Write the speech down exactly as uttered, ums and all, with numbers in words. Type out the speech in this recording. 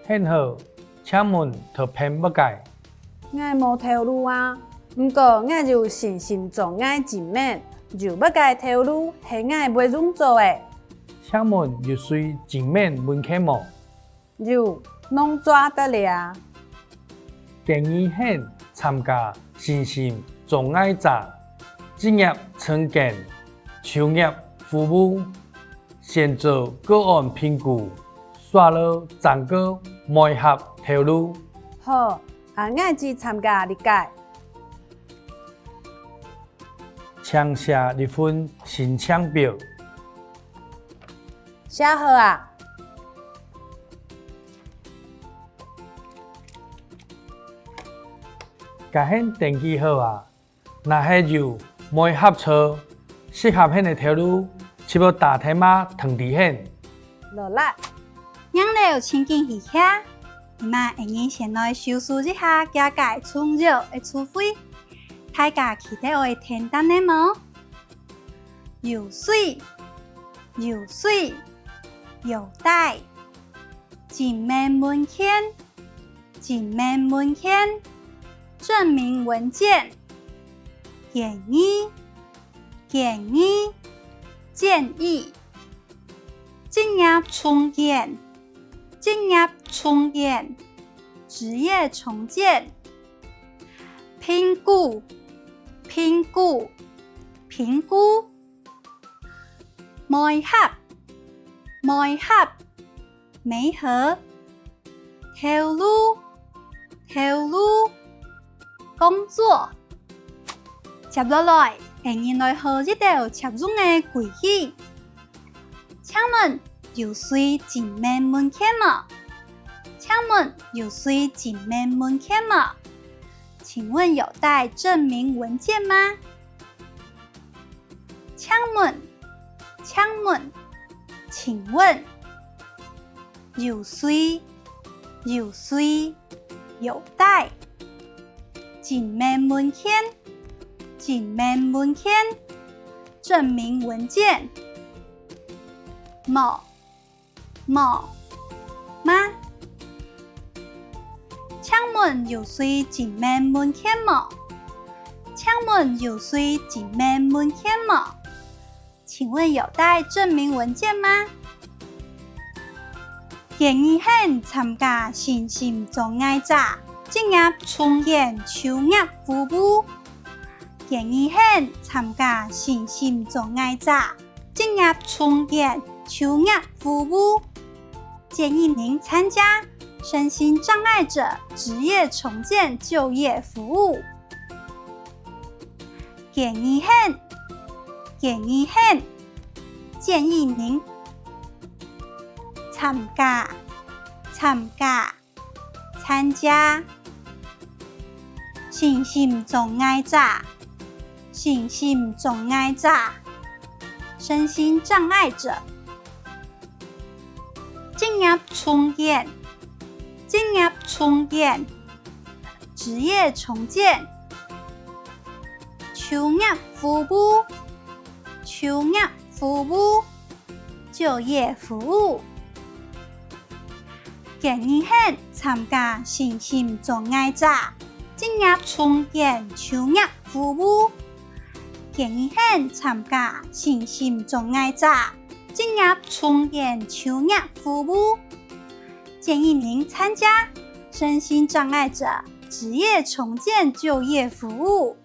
你好，請問討辦麼个？𠊎無頭路啊，毋過𠊎有身心障礙證明，有麼个頭路係𠊎會用著个？請問有需證明文件無？有，攏做得了啊。建議你參加身心障礙者職業重建就業服務，先做個案評估， 煞落正過媒合頭路。好，啊，𠊎去參加這个。請寫這份申請表。寫好啊。該你登記好啊？ 若係有媒合著適合你个頭路，就會打電話通知你。勞力，人流請緊去歇，這下𠊎等先來收拾一下這个重要个詞彙，大家記得愛填單仔無？有需，有需，有帶，證明文件， 證明文件，證明文件，建議，建議，建議，職業重建，職業重建，職業重建，評估，評估，評估，媒合，媒合， 媒合，頭路，頭路，工作。接落來，𠊎等來學一兜接用个句型。請問有需證明文件無？請問有需證明文件無？請問有帶證明文件嗎？ 請問，請問，請問。有需，有需，有帶。證明文件，證明文件，證明文件。無， 無，嗎？請問有需證明文件無？請問有需證明文件無？請問有帶證明文件嗎？建議你參加身心障礙者職業重建就業服務。建議你參加身心障礙者 職業重建就業服務，建議你參加身心障礙者職業重建就業服務。建議你，建議你，建議你。參加，參加， 參加。身心障礙者，身心障礙者，身心障礙者。職業重建，職業重建，職業重建。就業服務，就業服務， 就業服務。建議你參加身心障礙者職業重建就業服務。建議你參加身心障礙者職業重建就業服務。建議你參加身心障礙者職業重建就業服務。